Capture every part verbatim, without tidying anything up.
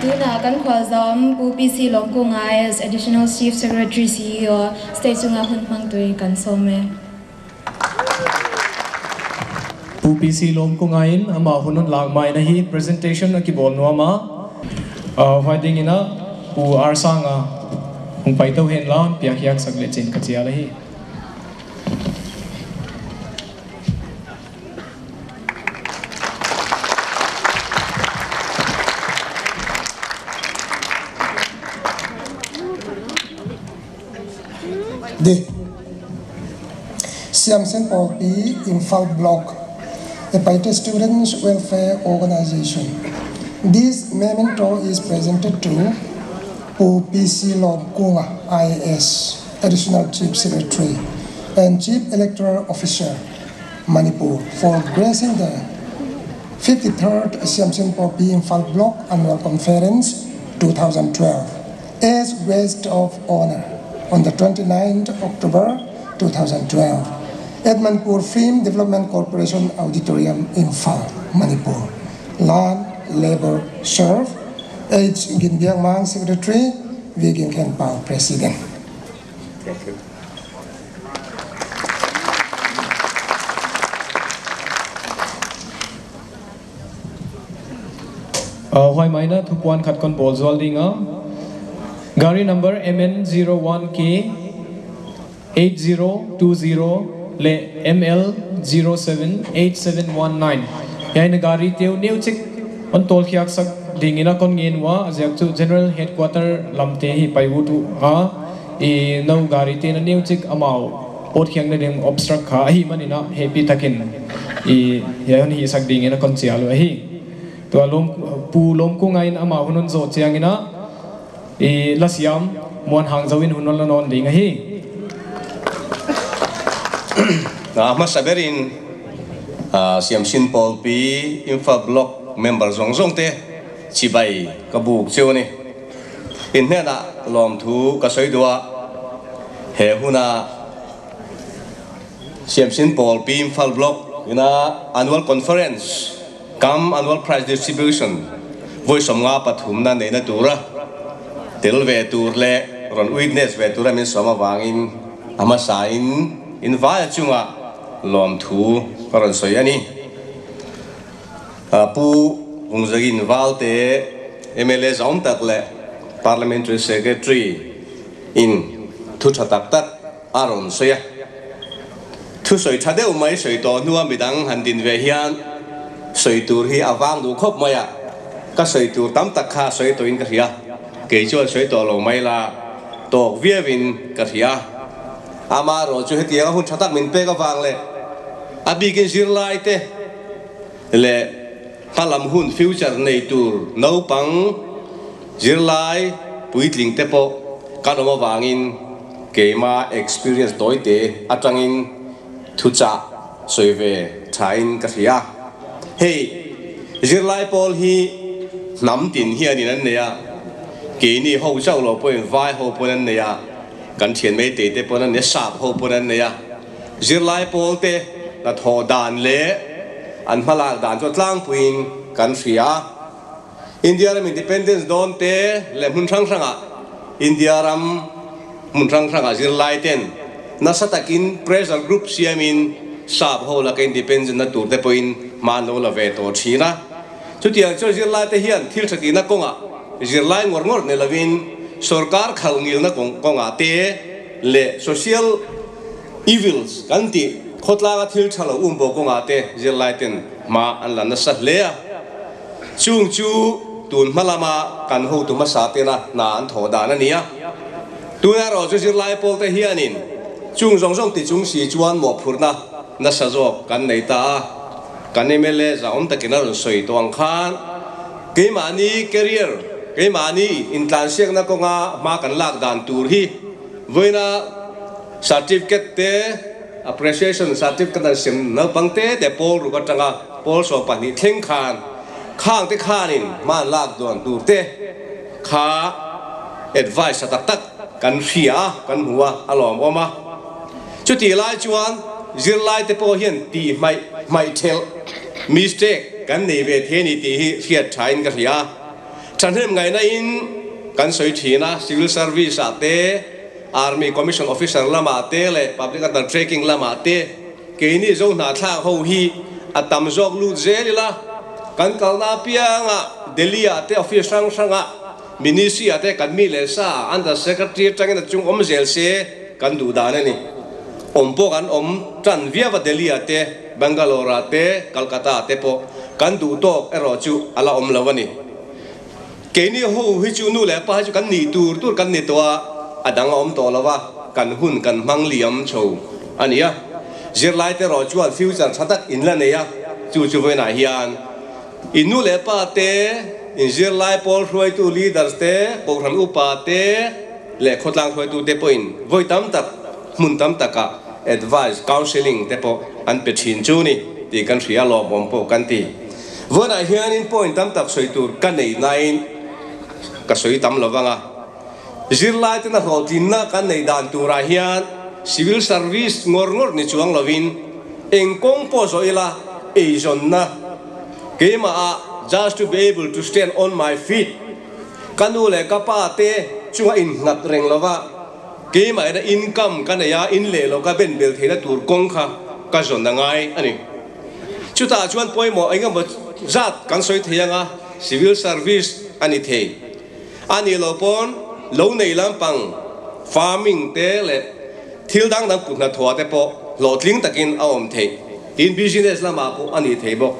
Tuna kan khualzawm Pu P C Lawmkung I A S, Additional Chief Secretary, C E O, stage sunga hun hmang tungin kan sawm e. Pu P C Lawmkung in amah hun hon lak mai in ahi, presentation a kibawl nuam a. Ah, huai dingin a Pu R Sanga hong pai tou hen la, piak hiaksak leh chin ka chial ahi. Di. Siamsin Pawlpi, Imphal Block, a Paite Students Welfare Organization. This memento is presented to Pu P C Lawmkung, I A S, Additional Chief Secretary and Chief Electoral Officer, Manipur, for gracing the fifty-third Siamsin Pawlpi Imphal Block Annual Conference two thousand twelve as guest of honor on the twenty-ninth October two thousand twelve at Manipur Film Development Corporation Auditorium, Imphal, Manipur. Learn, labor, serve. H Ginbiakmang, Secretary, V Ginkhenpau, President. Thank you. Ah, huai mai in a thupuan khat kon bawl zual ding a. Gari number M N zero one K eight zero two zero leh M L zero seven eight seven one nine. Hiai na gari te uh neuchik hon tawlkhiaksak dingin a kon ngen ua, a ziak chu General Headquarter lamte hi pai ut uh a, i nou gari te na neuchik amau pawtkhiakna ding obstruct kha ahihmanin a hehpihtakin i hiai hon hihsak dingin a kon chial uh ahi. Tua Lawm, Pu Lawmkung in amah hun hon zawh chiangin a, i lasiam Muanhang Zo in hun hon la nawn ding ahi. A masa berin, ah, Siamsin Pawlpi Imphal Block member zongzongte chibai ka buk chiu ni. In hnen a lawmthu ka sawi dua, hiai hun a Siamsin Pawlpi Imphal Block in a annual conference cum annual prize distribution voi sawmnga pathumna neihna tura tel ve tur leh ron witness ve tura min sawm avangin a masa in in vai a chunga lawmthu ka ron sawi a ni. Ah, Pu Vungzagin Valte, M L A zaum tak leh Parliamentary Secretary in thu ṭha taktak a ron sawi a. Thusawi ṭha deuh mai sawi tawh hnuah midang han din ve hian sawi tur hi a vang duh khop mai a. Ka sawi tur tam tak kha sawi tawhin ka hria. Kei chuan sawi tawh lo mai la, tawk viauin ka hria. Amaherawhchu hetianga hun ṭha tak min pek avang leh a bikin zirlaite leh hmalam hun future nei tur naupang zirlai puitling te pawh kan awm avangin keima experience tawite aṭangin thuchah sawi ve ṭhain ka hria. Hei, zirlai pawl hi hnam tin hianin an nei a, keini ho chauh lo pawhin vai ho pawhin an nei a, kan ṭhian Meitei te pawhin an nei a, sap ho pawhin an nei a. Zirlai pawlte hnathawh dan leh an hmalak dan chu a tlangpuiin kan hria. India ram independence dawnte leh hmun hrang hrangah, India ram hmun hrang hrangah zirlaiten nasa takin pressure group siamin sap ho laka independence na turte pawhin hma an lo la ve tawh ṭhin a. Chutiang chuan zirlaite hian thil ṭha tihna kawngah zirlai ngawr ngawr ni lovin, sorkar khalngilna kawng, kawngah te leh social evils kan tih, khawtlanga thil ṭha lo um bawk kawngah te zirlaiten hma an la nasa hle a. Chung chu tun hmalama kan hotu hmasate'n a hna an thawh dan a ni a. Tuna erawh chu zirlai pawlte hianin chung zawng zawng ti chung si chuan mawhphurhna nasa zawk kan nei ta a. Kan M L A zaum takin a rawn sawi tawh ang khan, keimahni career, keimahni intlansiakna kawnga hma kan lak dan tur hi, vawiina certificate te, appreciation certificate an sim naupangte te pawl ruk aṭanga pawl sawm pahnih thleng khan, khangte khanin hma an lak dawn turte kha advice ṭha tak tak kan hria a, kan hmu a, a lawmawm a. Chutih lai chuan zirlaite pawh hian tih hmaih, hmaih ṭhelh, mistake kan nei ve thei a ni tih hi hriat ṭhain ka hria a. Thahnem ngaihna in kan soi thina, civil service ah te, army commission officer lam ah te leh public undertaking lam ah te, keini Zo hnathak ho hi a tamzawk lut zel ila, kan kalna apiang ah Delhi ah te office hrang hrang ah, ministry ah te kan mi leh sa, under secretary atrangin a chung om zel se, kan duhdan ahi. Om pawh kan om tan viau a, Delhi ah te, Bangalore ah te, Calcutta ah te pawh kan duh tawk erawh chu a la om lou ahi. Keini ho hi chu, nu leh pa hi chu kan nih tur tur kan ni tou a, a dang a om tawh lou a, kan hun kan hmang liam chauh ahi a. Zirlai te erawh chuan future thatak in la nei a, chu chu vawiin ah hian in nu leh pa te, in zirlai pawl hruaitu leaders te, kohhran upa te, leh khawtlang hruaitu te pawhin vawi tam tak, hmun tam tak ah advice, counselling te pawh an pe thin chu ni tih kan hria, lawmawm pawh kan ti. Vawiin ah hian in point tam tak sawi tur ka nei nain ka sawi tam lo vang a. Zirlai ten a hlawhtlinna kan nei dan tur ah hian civil service ngawr ngawr ni chuang lovin, eng kawng pawh zawh ila eizawnna, keimah ah just to be able to stand on my feet, ka nu leh ka pa te chunga innghat reng lova, keimah ina income ka nei a, in leh lo ka benbel theihna tur kawng kha ka zawn a ngai ahi. Chutah chuan pawimawh engemaw zat kan sawi thei ang a, civil service a ni thei. A ni lo pawn, lo nei lampang, farming te leh thil dang dang kuthna thua te pawh hlawhtling takin a awm thei. Tin, business lamah pawh a ni thei bawk.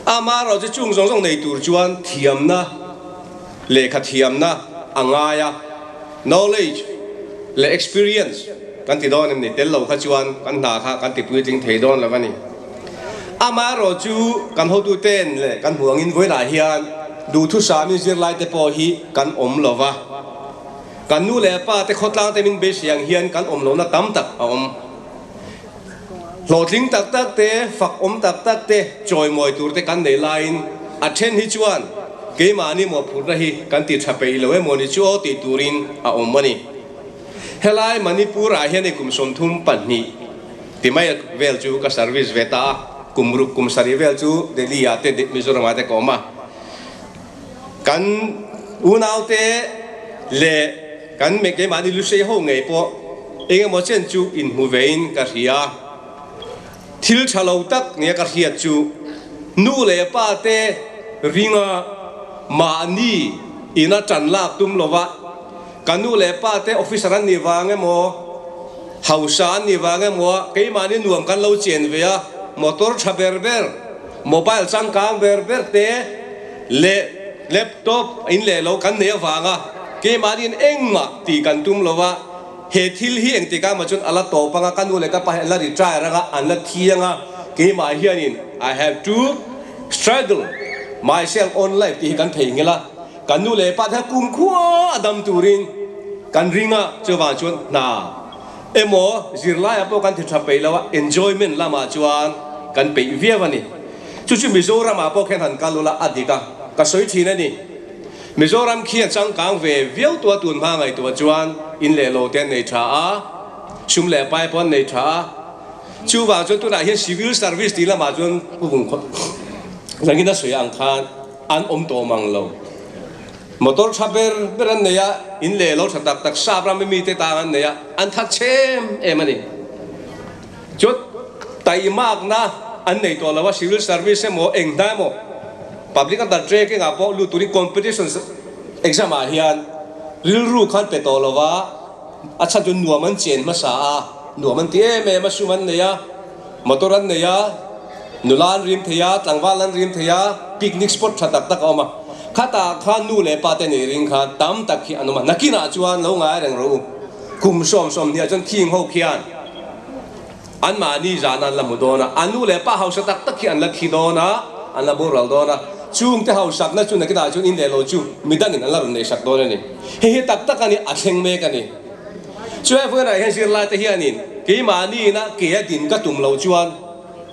Amaherawhchu chung zawng zawng nei tur chuan thiamna, lehkha thiamna a ngai a, knowledge leh experience kan ti dawn em ni, tel lo kha chuan kan hna kha kan ti puitling thei dawn lo ahi. Amaherawhchu kan hotu ten leh kan hmuh angin vawiin ah hian duhthusam in zirlai te pawh hi kan awm lo va. Kan nu leh pa te khawtlang te min beisei ang hian kan awm lohna tam tak a awm. Hlawhtling tak tak te, fakawm tak tak te, chawimawi tur te kan nei laiin, a ṭhen hi chuan keimahni mawhphurhna hi kan ti ṭha peih lo emaw ni chu aw tih turin a awm ahi. Helai Manipur ah hian i kum sawmthum pahnih ti mai vel chu ka service ve ta a, kum ruk kum sarih vel chu Delhi ah te, Mizoram ah te ka awm a. Kan unaute leh kan me keimahni lusei ho ngei pawh engemaw chen chu inhmu vein ka hria. Thil ṭha lo tak nia ka hriat chu, nu leh pa te ringa mahni ina ṭan lak tum lova, ka nu leh pa te officer an nih vang emaw, hausa an nih vang emaw, keimahni nuam kan lo chen ve a, motor ṭha ber ber, mobile changkang ber ber te leh laptop in leh lo kan nei avanga, keimahniin engmah tih kan tum lova, he thil hi engtikah mah chuan a la tawp anga, ka nu leh ka pa hi an la retire anga, an la thi anga, keimah hianin I have to struggle myself on life tih hi kan thei ngel a. Kan nu leh pa te kumkhua a dam turin kan ring a, chuvang chuan hna emaw, zirlai ah pawh kan ti ṭha peih lo a, enjoyment lamah chuan kan peih viau a ni. Chu chu Mizoram ah pawh khen han kal ula a dik a, ka sawi ṭhin a ni. Mizoram khian changkang ve viau tua, tun hma ngaihtuah chuan in leh lo te an nei ṭha a, sum leh pai pawh an nei ṭha a. Chuvang chuan tunah hian civil service tih lamah chuan pu Vung khaw-, zangin a sawi ang khan an awm tawh mang lo. Motor ṭha ber ber an nei a, in leh lo ṭha tak tak, sap ram mite tang an nei a, an thak chem em a ni. Chuan taimakna an nei tawh lo a, civil service emaw, eng hna emaw, public undertaking ah pawh lut turin competition exam ah hian rilru khan pe tawh lo va, a chhan chu nuam an chen hmasa a, nuam an ti em em a, sum an nei a, motor an nei a, nula an rim thei a, tlangval an rim thei a, picnic spot ṭha tak tak a awm a. Khatah khan nu leh pa te nih ring khan tam tak hi an awm a. Nakinah chuan lo ngai reng rawh u. Kum sawm sawm hnih ah chuan khing ho khian anmahni zan an la hmu dawn a, a nu leh pa hausa tak tak hi an la thi dawn a, an la boral dawn a. Chungte hausakna chu nakinah chuan in leh lo chu midangin an la rawn neih sak dawn a ni. Hei hi tak tak a ni, a thleng mek a ni. Chu he vawiinah hian zirlai te hianin, keimahni ina ke a din ka tum lo chuan,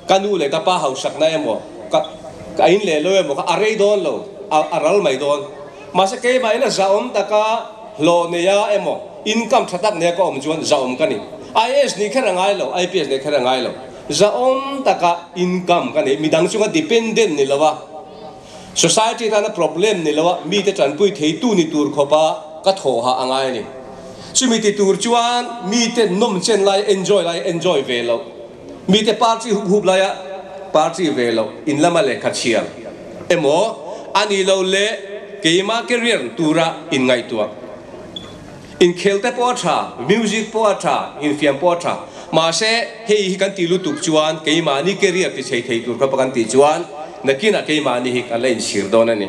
ka nu leh ka pa hausakna emaw, ka, ka in leh lo emaw kha a rei dawn lo, a, a ral mai dawn. Mahse, keimah ina zahawm taka hlawh neia emaw, income ṭha tak neia ka awm chuan zahawm ka ni. I A S nih kher a ngai lo, I P S nih kher a ngai lo. Zahawm taka income ka nei, midang chunga dependent ni lova. Society tan a problem ni lou a, mite tanpui theitu ni tur khop a ka thou ha a ngai ni. Chu mi ti tur chuan mite nom chen lai, enjoy lai, enjoy ve lou. Mite party hup hup lai a, party ve lou. In lam a leh kha chial. Emaw, a ni lou leh keima career tura in ngaihtuah. In khelte pawh a tha, music pawh a tha, in fiam pawh a tha. Mahse, hei hi kan ti lutuk chuan, keimahni career ti chei thei tur khop a kan ti chuan, nakin a keimahni hi kan la insir dawn a ni.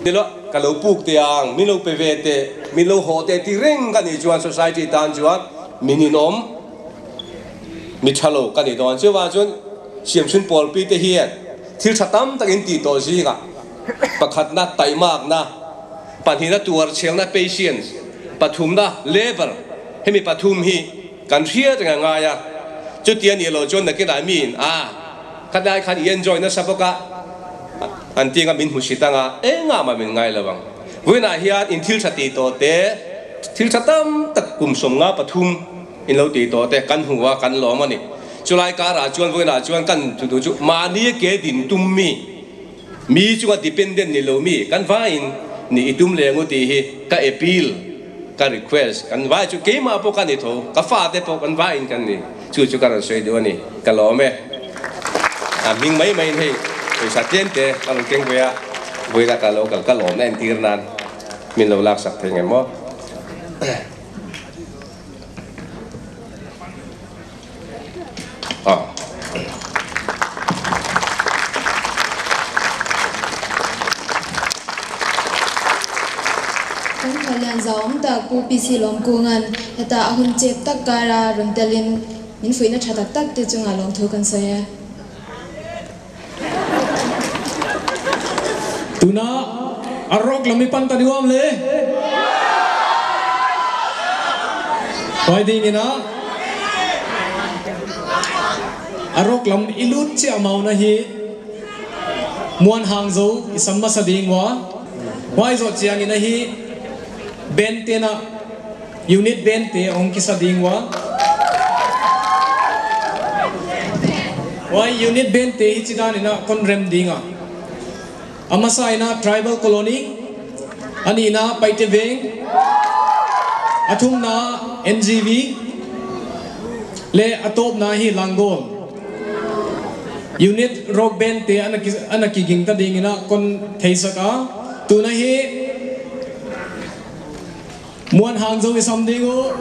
Ni lou, ka lo puk te ang, min lo pe ve te, min lo haw te ti reng ka nih chuan society tan chuan, min in awm, mi tha lo ka ni dawn. Chuvang chuan, siamsun pawlpi te hian, thil tha tam tak in ti tawh zing a. Pakhatna, taimakna, pahnihna, tuarchelna, patience, pathumna, labour, hemi pathum hi kan hriat reng a ngai a. Chuti a ni lo chuan nakin a mi in, a, khat lai khan i enjoy nasa bawk a, an ti ang a min hmusit ang a, engmah min ngai lo vang. Vawiinah hian in thil tha ti tawh te, thil tha tam tak kum sawmnga pathum in lo ti tawh te kan hmu a, kan lawm a ni. Chulai karah chuan vawiinah chuan kan thu tu chu mahni ke din tum mi, mi chunga dependent ni lo mi, kan vaiin ni i tum leng u tih hi ka appeal, ka request. Kan vai chu keimah pawh ka ni tho, ka fate pawh kan vaiin kan ni. Chu chu ka rawn sawi duh a ni, ka lawm e. A hming mai mai in hei, pawisa tente ka rawn keng ve a, vawiina ka lo kal, ka lawmna entir nan min lo laksak thei ngei maw? Ah. Kan khuallian zau awm tak Pu P C Lawmkungan heta a hun chep tak kara rawn telin min fuihna tha tak tak te chunga lawmthu kan sawi e. Tuna a rock lam i pan ta diam le? Huai dingin a, a rock lam i lut chiah mauna hi Muan Hangzo i sam masa ding ua. Huai zoh chiangin ahi band tena unit band te hong kisa ding ua. Huai unit band te hichi danin a kon rem ding a. A masa in a Tribal Colony, a nihna Paite Veng, a thumna N G V, le a tawpna hi Langol. Unit rock band te ana ki, ana kiging ta dingin a kon theisak a. Tuna hi Muan Hangzo i sam ding uh.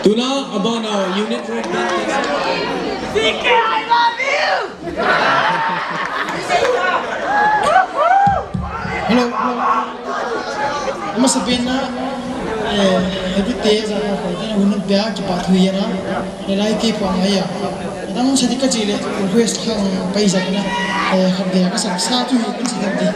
Tuna a ban a unit rock band. C K, I love you! Hello, hello. A masa pen a, eh, happy day za ka khoi ta na, hun bia kipahthu ia na. Lelai kei pang ai a. Adang sa di ka chi leh request khang pai zak na. Eh, khat dia ka sak sa tu hi kan sa di.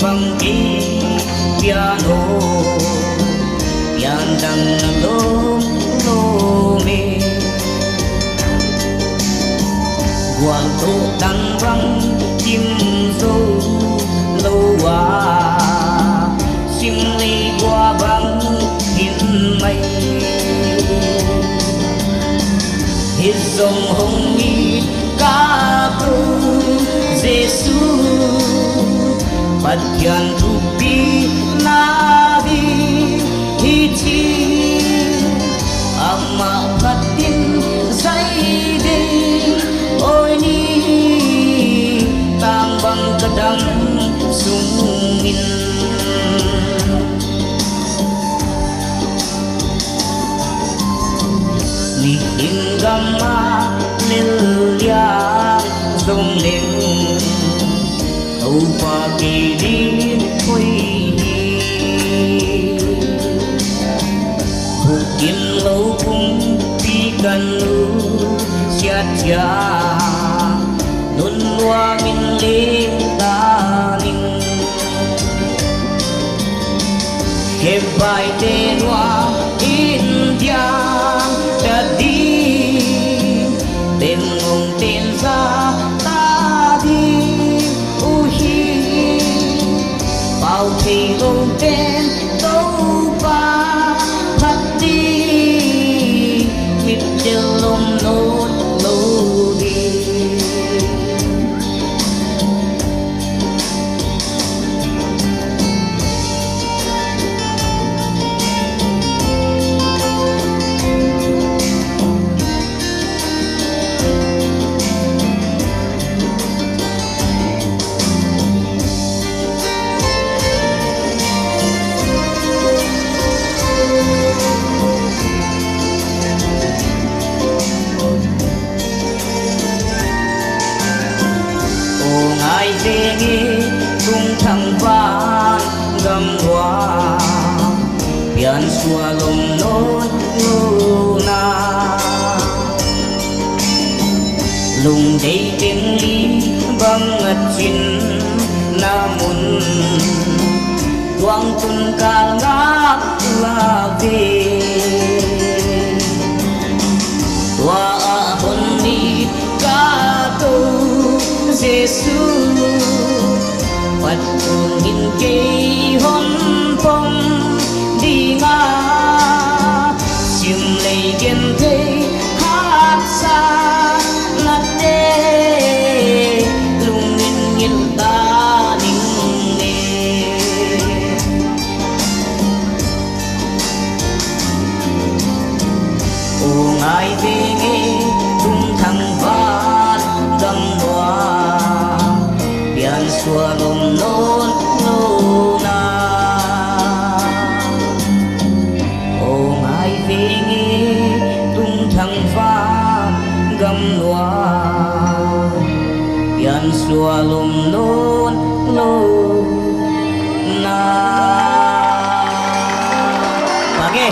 bang kei piano, pian dang na lawm lawm e. Gual toh tang bang kim zou lou a, sim lei gua bang hin mai. Hi zong hong it ka Pu Jesu, Pathian thupina ding hi chi. Amah phat in zai ding, oi ni, tang bang ka dam sung in. Mihing gam a lel liang zong leng, Toupa kei ding hoih hi. Bukim lou pumpi ka nusiat chiang, nun nuam in leng ta ning. Khebaite nuam in diang ta ding, Tengngong ten za ta ding uhi. Pau thei lou ten Toupa phat ding, mit tel lom nawn lou ding. Aw ngai veng e, tungthang van gam uah, piansuah lom nawn lou na. Lungdeih teng li bang a chin na mun, tuang tun kal ngak la ve. Tua a hon ni ka Tou Jesu, phat tung in kei hon pom ding a, sim lei gen thei haksa na te, lungngilh ta ning e. Aw ngai veng e, tungthang van gam uah, piansuah lom nawn lou na. Aw ngai veng e, tungthang van gam uah, piansuah lom nawn lou na. Bang e.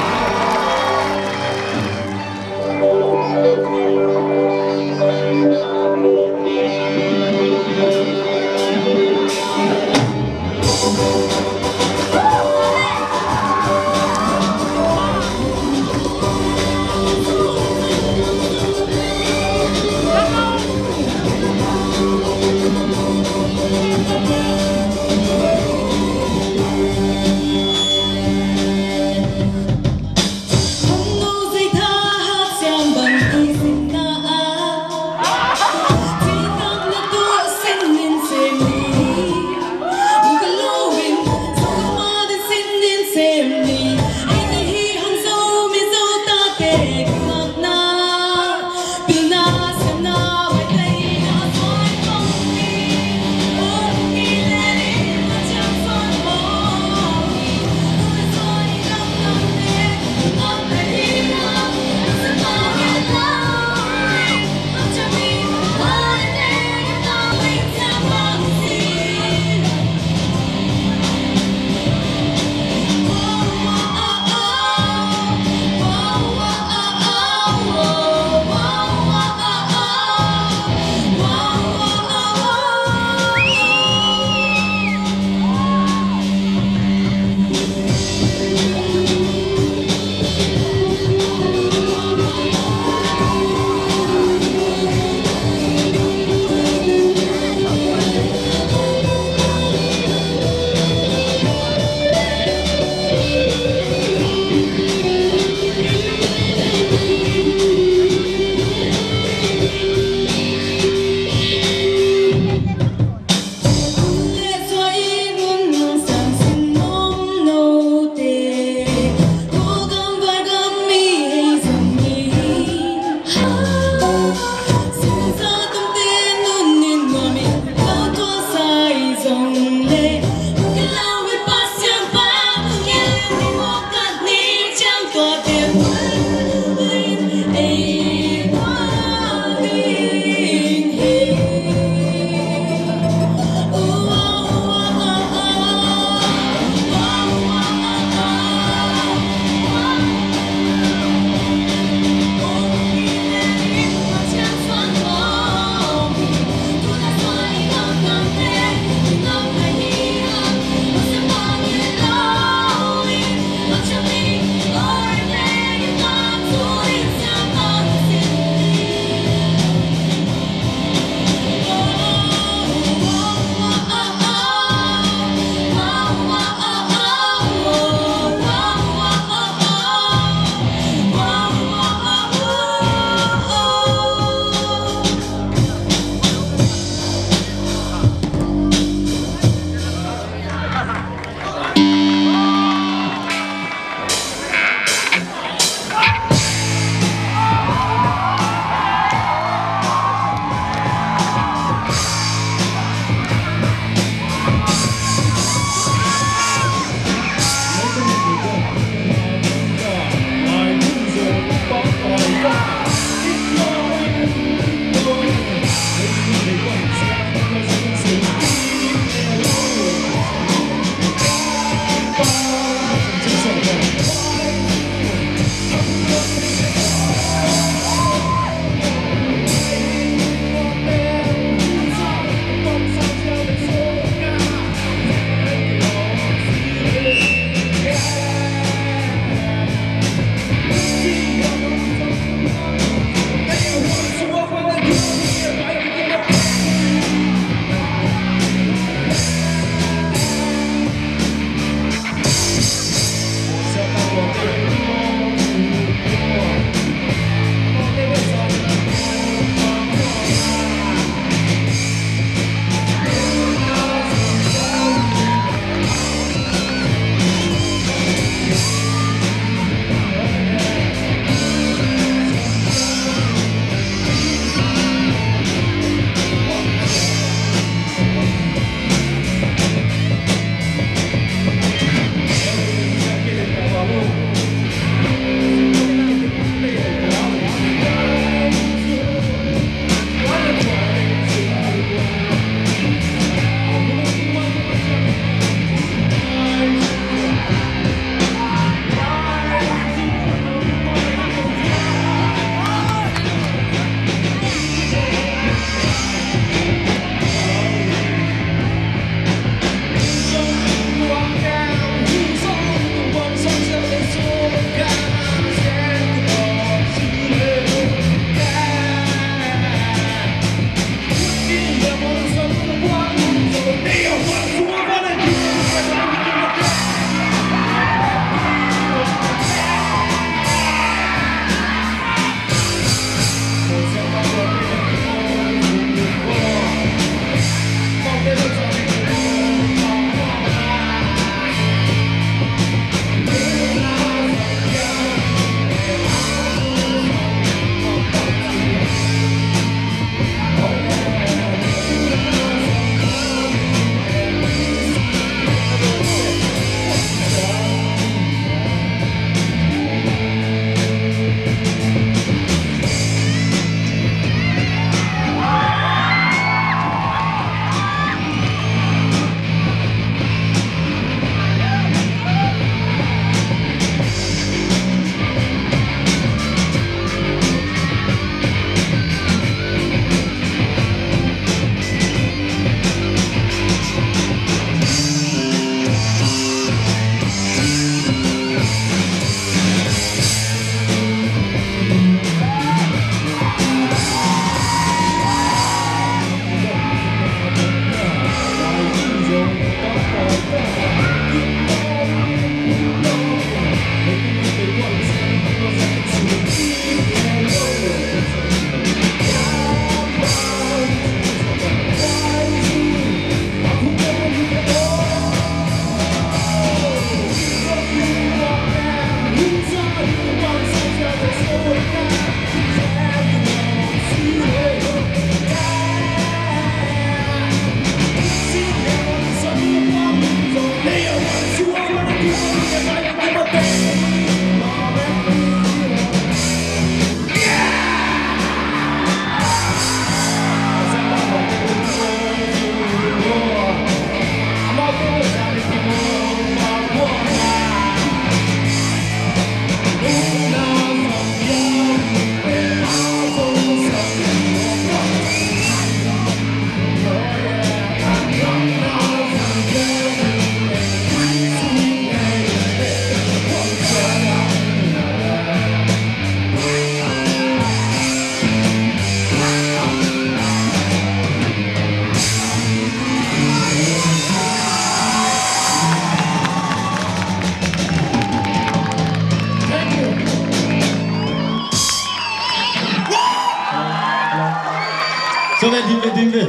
Ding ve.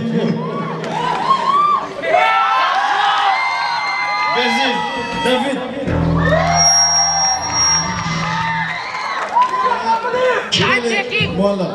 Basil, David. Mola.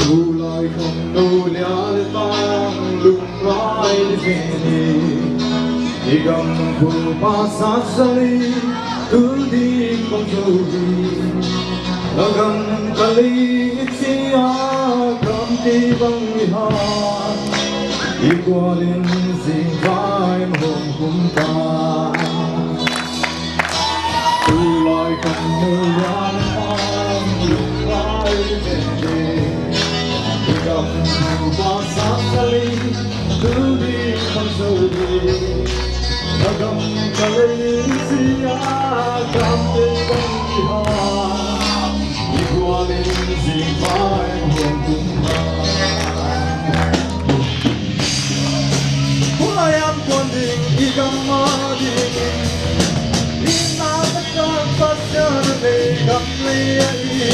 Tulai khong nu lia le tang lunglai le keni. I gam phu pa sat sali, tu di kong tu di. La gam kali i tia, gam ti bang i ha. I gual in zingvai hong kum ta. Tulai kan muan ang lai veve. I gam tu ba sa kali, tu di kan so di. I gam kali sia kam te kan di ha. I gual in zingvai hong kum ta. Huaiam kuan ding i gam a ding. I na ka ka Pasian nei gam lei a i.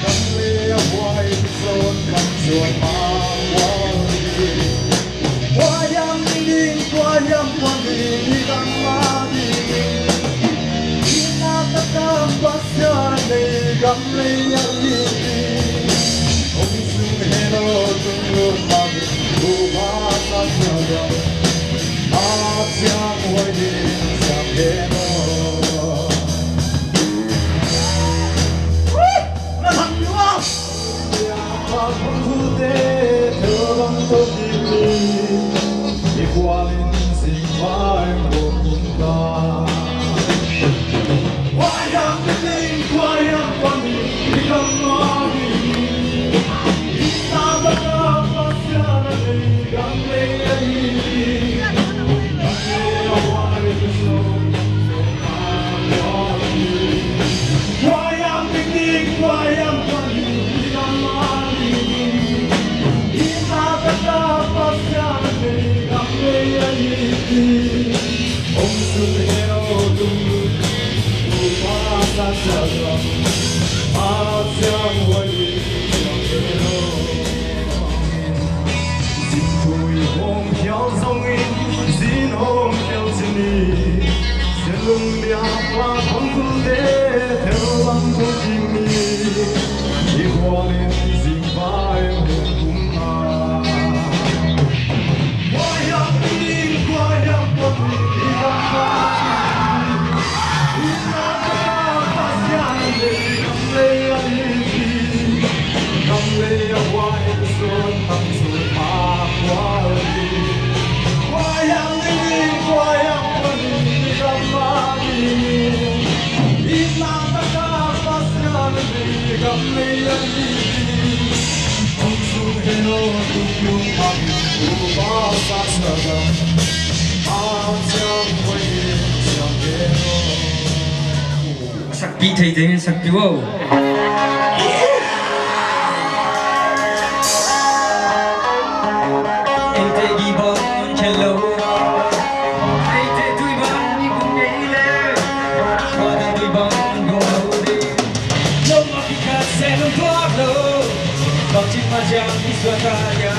Gam lei a huai zon gam zon ma huai. Huaiam ding, huaiam kuan ding i gam a ding. I na ka ka Pasian nei gam lei a i. Hong sung heno tung lum ma ding, tu ba sa sa gam. Ma siang huai ding siang heno. Na thang ni wa. Zin tui hong khial zongin, zin hong khial zin ni. Selung lia pa hong kul te, tel bang kul kim ni. I gual in zingvai hong kum ta. Huaiam ding, huaiam kuan ding i gam a. I na ka ka Pasian nei gam lei a i. Gam lei a huai zon gam zon ma huai. Huaiam ding, huaiam kuan ding i gam a ding. I na ka ka Pasian nei gam lei a i. Sakpi thei thei in sakpi wow. Eite gi bang khen lou. Eite tui bang ni kum nei le. Kua da tui bang gong lou de. Lou ma pi ka se lou tuak lou. Bangchi ma jang i suan ta ya.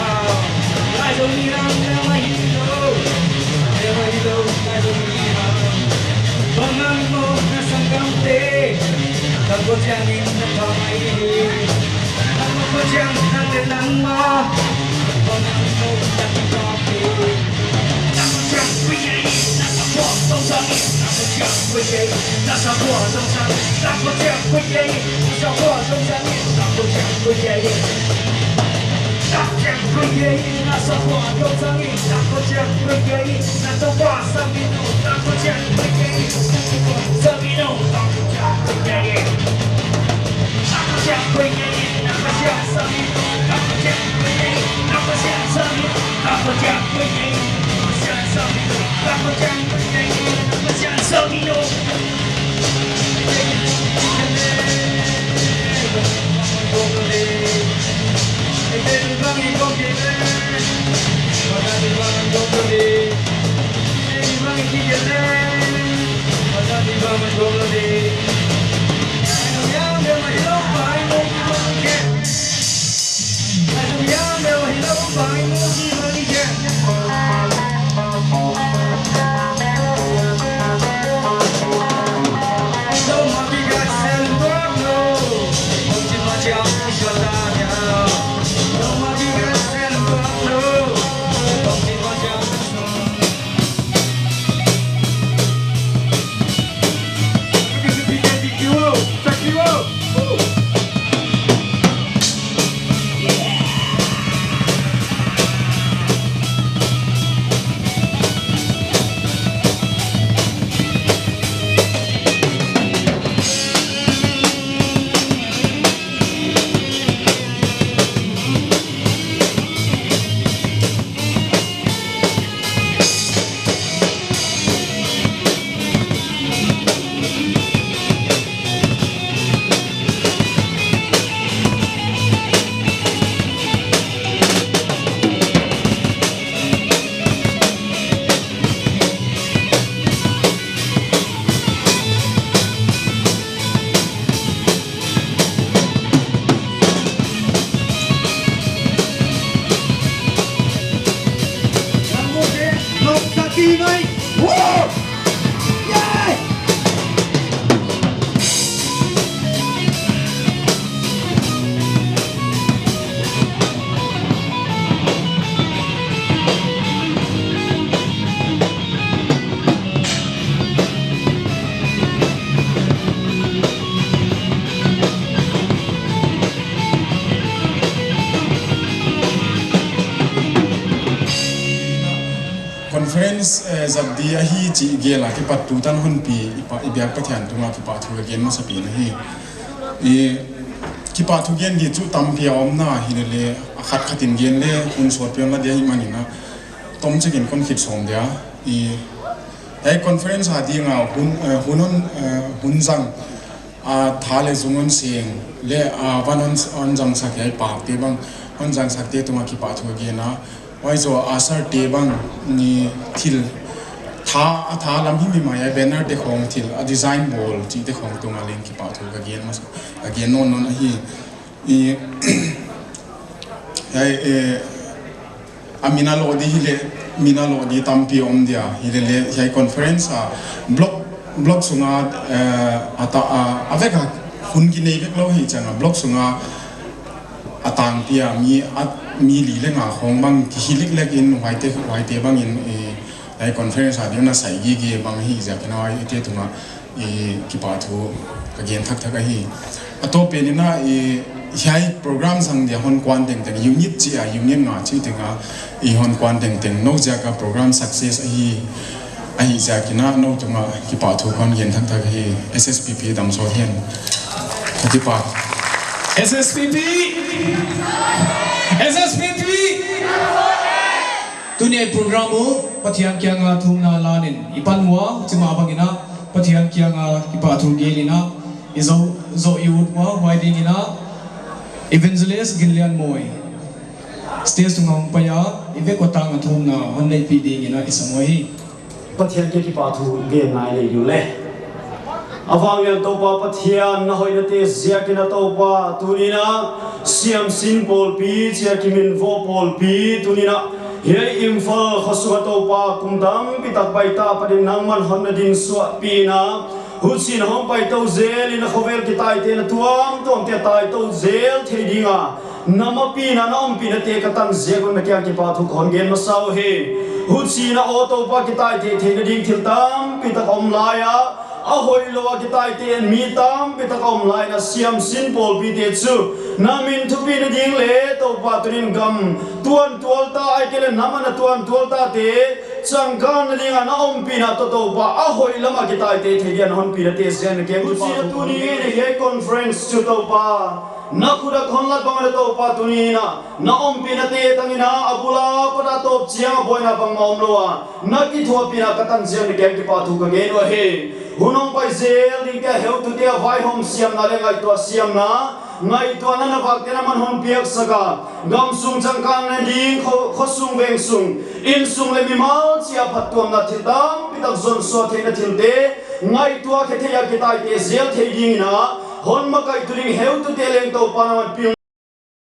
Lai zong ni rang na ma hi lou. Na ma hi lou, lai zong ni rang. Bang ang mo na sanggam te. Tang ko jang in na pa mai hi. Tang ko jang nang le nang ma. Bang ang mo na ki pa te. Ki mai. Woo! Yay! Conference, eh, zat di ahi chih gel a kipat tutan honpi i pa, i biak Pathian tungah kipahthu ka gen masapen ahi. I kipahthu gen di chu tampi a om na hilele, a khat khat in gen le hun sawt pian la dia hi manin a, tomchik in kon khit sawm dia. I, hiai conference a ding a hun, eh, hun hon, eh, hun zang, a tha leh zung hon seng leh, a van hon, hon zangsak hiai pakte bang, hon zangsakte tungah kipahthu ka gen a. Huai zoh a usher te bang, ni thil, tha, a tha lam himhim a hiai banner te khong thil, a design bawl chihte khong tungah leng kipahthu ka gen masa, ka gen nawnnawn ahi. I, hiai, eh, a min a loh di hileh, min a loh di tampi om dia. Hilele, hiai conference a, block, block sunga, eh, a ta, a, a vek a hun kinei vek lou hi chiang a, block sunga a tangpi a mi, a mi li leh nga khong bang, kihi liklek in huaite, huaite bang in, eh, hiai conference a ding na sai gige bang hi ziak in a huaite tungah i kipahthu ka gen thakthak ahi. A tawp pen in a i hiai program zang dia hon kuan tengteng unit chih a, unit nga chih tengah i hon kuan tengteng nou ziak a program success ahi, ahi ziak in a nou tungah kipahthu kon gen thakthak ahi. S S P P dam sawt hen. Ka kipak. S S P P! S S P P! Tuni a program uh Pathian kianga thumna lan in i pan ua, chimah bang in a Pathian kianga kipahthu gen in a i zoh, zoh i ut ua, huai ding in a Evangelist Ginlianmawi stage tungah hong pai a, i vek ua tang a thumna hon neihpih ding in a i sam uhi. Pathian kiang kipahthu gen ngai leh i diu le. A vanglian Toupa Pathian, na hoihnate ziak in a Toupa, tuni in a Siamsin Pawlpi chia kiminvoh pawlpi, tuni in a hiai Imphal khosung a Toupa kum tampi tak pai ta, Pathian nangman hon na dingsuahpih in a, huchiin hong pai tou zel in a khovel kitaite'n a tuamtuamte a tai tou zel thei ding a, na mapihna, na ompihnate ka tang ziak un na kiang kipahthu kon gen masa uhi. Huchiin a aw Toupa, kitaite theihna ding thil tampi tak om lai a, a hoihlou a kitaite mi tampi tak om lai in a Siamsin Pawlpite chu na min thupina ding leh Toupa, tuni'n gam tuantual ta, ahihkeileh nam a na tuantual tate changkanna ding a na ompihna toh Toupa, a hoih lam a kitaite thei dia na honpihnate ziak in na kiang kipahthu kon gen. Huchiin a tuni in a hiai conference chu Toupa, na khut a kon lat bang in a Toupa, tuni in a na ompihnate tang in a, a bul a pat a tawp chiang a buaina bangmah omlou a na kithuahpihna ka tang ziak in na kiang kipahthu ka gen uhi. Hun hong pai zel dingte a heutute a vaihawm siamna leh ngaihtuah siamna, ngaihtuahna na vakte'n amah'n hon piaksak a, gamsung changkanna ding, kho, khosung vengsung, innsung leh mimal chih a phattuamna thil tampi tak zon suah theihna thilte ngaihtuah khe thei a kitaite zel thei ding in a hon makaihtu ding heutute leng Toupa nangman pil